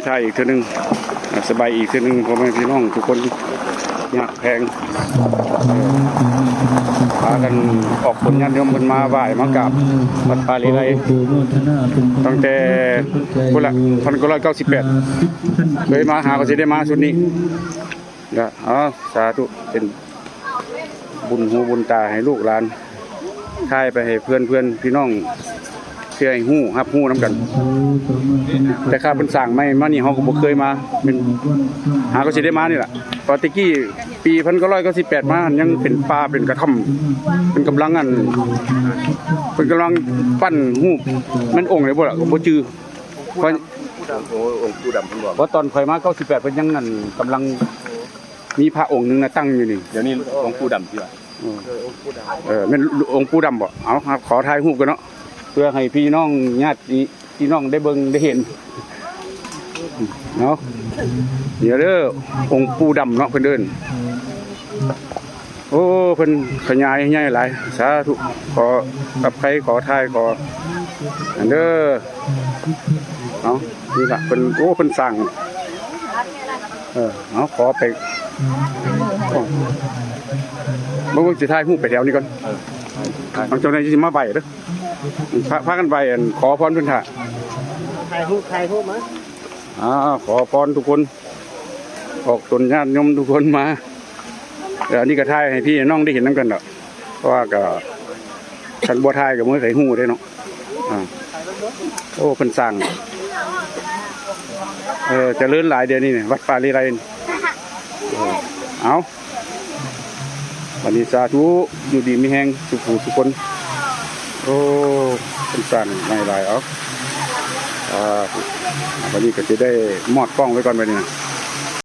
ໄທອີກເທື່ອໜຶ່ງ ສະບາຍອີກເທື່ອໜຶ່ງ ພໍ່ແມ່ພີ່ນ້ອງທຸກຄົນທີ່ຮັກແພງ ພາກັນອອກຕົນຍາດໂຍມເພິ່ນມາໄຫວ້ມາກາບວັດປ່າລີໄລ ຕັ້ງແຕ່ພຸ້ນລະ ພັນເກົ້າຮ້ອຍເກົ້າສິບແປດ ເຄີຍມາຫາກໍຊິໄດ້ມາຊຸດນີ້ລະ. ເອົາ ສາທຸ ເປັນ ບຸນຫູບຸນຕາໃຫ້ລູກຫຼານ ຖ່າຍໄປໃຫ້ເພື່ອນໆ ພີ່ນ້ອງ ເພື່ອໃຫ້ຮູ້ ຮັບຮູ້ນຳກັນ. ແຕ່ຂ້າເພິ່ນສ້າງໃໝ່ມານີ້ ເຮົາກໍບໍ່ເຄີຍມາ ແມ່ນຫາກໍຊິໄດ້ມານີ້ລະ. ເພາະແຕ່ກີ້ປີພັນເກົ້າຮ້ອຍເກົ້າສິບແປດມາ ຍັງເປັນປ່າເປັນກະທ່ອມ ເພິ່ນກຳລັງອັນ ເພິ່ນກຳລັງປັ້ນຮູບແມ່ນອົງໃດບໍ່ລະ ກໍບໍ່ຈື່. ເພາະ ໂອ້ ອົງປູ່ດຳເພິ່ນບອກ ເພາະຕອນຂ້ອຍມາເກົ້າສິບແປດ ເພິ່ນຍັງອັນກຳລັງ ມີພະອົງໜຶ່ງນະຕັ້ງຢູ່ນີ້ ດຽວນີ້ອົງປູ່ດຳທີ່ວ່າ ເອີ ເອີ ແມ່ນອົງປູ່ດຳບໍ່? ເອົາ ຂໍຖ່າຍຮູບກັນເນາະ ເພື່ອໃຫ້ພີ່ນ້ອງຍາດພີ່ນ້ອງໄດ້ເບິ່ງໄດ້ເຫັນເນາະ. ດຽວເດີ ອົງປູ່ດຳເນາະ ເພິ່ນເອີ້ນ. ໂອ້ ເພິ່ນຂະຫຍາຍໃຫຍ່ຫຼາຍ ສາທຸ. ຂໍອະໄພ ຂໍຖ່າຍ ຂໍອັນເດີ. ເອົາ ນີ້ລະ ເພິ່ນ ໂອ້ ເພິ່ນສ້າງ ເອີ ເອົາ ຂໍໄປ ໂອ້ ເບິ່ງ ເບິ່ງ ຊິຖ່າຍຮູບໄປແຖວນີ້ກ່ອນ. ເອີ ເອົາ ເຈົ້າໜ້າທີ່ຊິມາໄຫວ້ເດີ ພາ ພາກັນໄຫວ້ ອັນ ຂໍພອນເພິ່ນຖ້າ ຖ່າຍຮູບ ຖ່າຍຮູບມາ. ອ່າ ຂໍພອນທຸກຄົນ ອອກຕົນຍາດໂຍມທຸກຄົນມາ. ແລ້ວອັນນີ້ກໍຖ່າຍໃຫ້ພີ່ນ້ອງໄດ້ເຫັນນຳກັນດອກ ເພາະວ່າກໍ ຄັນບໍ່ຖ່າຍກໍບໍ່ມີໃຜຮູ້ເດ້ເນາະ. ອ່າ ໂອ້ ເພິ່ນສ້າງ ເອີ ຈະເລີນຫຼາຍດຽວນີ້ ວັດປ່າລີໄລ. ເອີ ເອົາ ບັດນີ້ສາທຸ ຢູ່ດີມີແຮງສຸຂູສຸຄົນ. ໂອ້ ເພິ່ນສ້າງໃໝ່ຫຼາຍ. ເອົາ ອ່າ ບັດນີ້ກໍຊິໄດ້ມອດກ້ອງໄວ້ກ່ອນບັດນີ້ນະ.